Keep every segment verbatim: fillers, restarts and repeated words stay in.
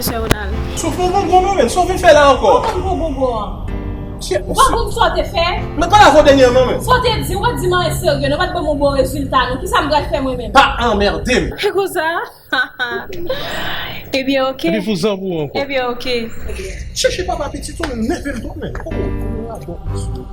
Mesye Ronald. Sof yon bonbon, men, men, sa w vin fè la ankò? Ou konn bon bonbon an? Ou pa konn sa w te fè? Men pa la fò dènyèman, men. Sa w te di, ou pa di m anyen serye, non, ou pa t ban m yon bon rezilta, non. Kisa m pral fè mwen menm? Pa anmède m. E konsa? Ebyen, oke. Epi fout zanmi w ankò. Ebyen, oke. Chèche papa pitit ou, men, nève m tou, men. Oh, bon, mesye.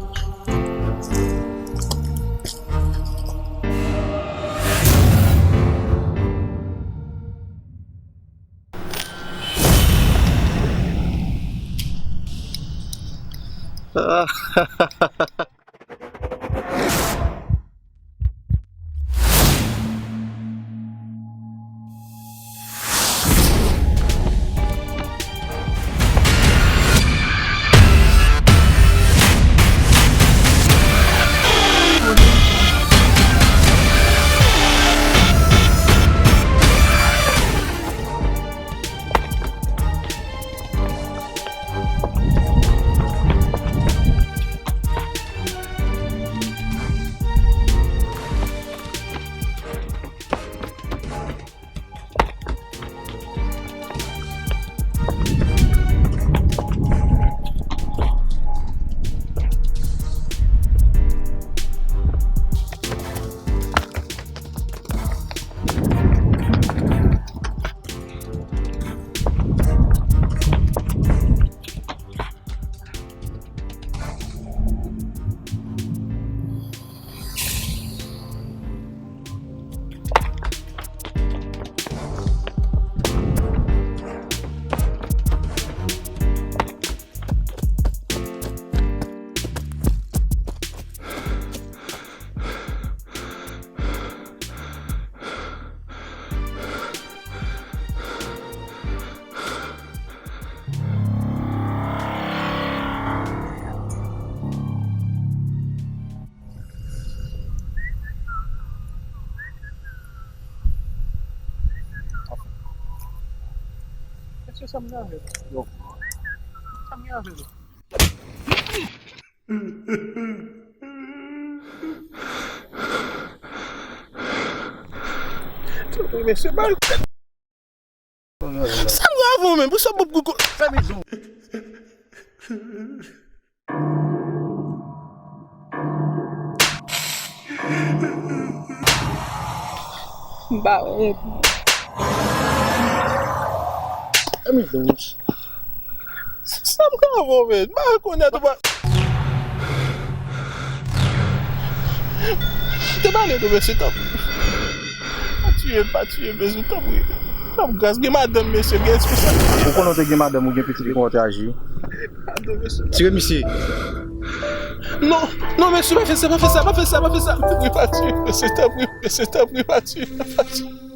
Mesye, sa m gen avè nou? Sa m gen avè nou? Mesye, bay. Sa m gen avè w menm? Pou sa w p ap gout ko-, fèmen je w. M pa wè. Fèmen je w. Sa m gen avè w menm? M pa rekonèt ou pa. Te pale nou, mesye, tanpri. Pa tiye m, pa tiye m, mesye, tanpri. Fè m gras, gen madanm, mesye, gen espesyal. Ou konnen w te gen madanm, ou gen pitit, kòman w te aji? Madanm, mesye. Tire misye. Non, non, mesye, pa fè sa, pa fè sa, pa fè sa, pa fè sa. Tanpri, pa tiye m, mesye, tanpri, mesye, tanpri, pa tiye m, pa tiye m.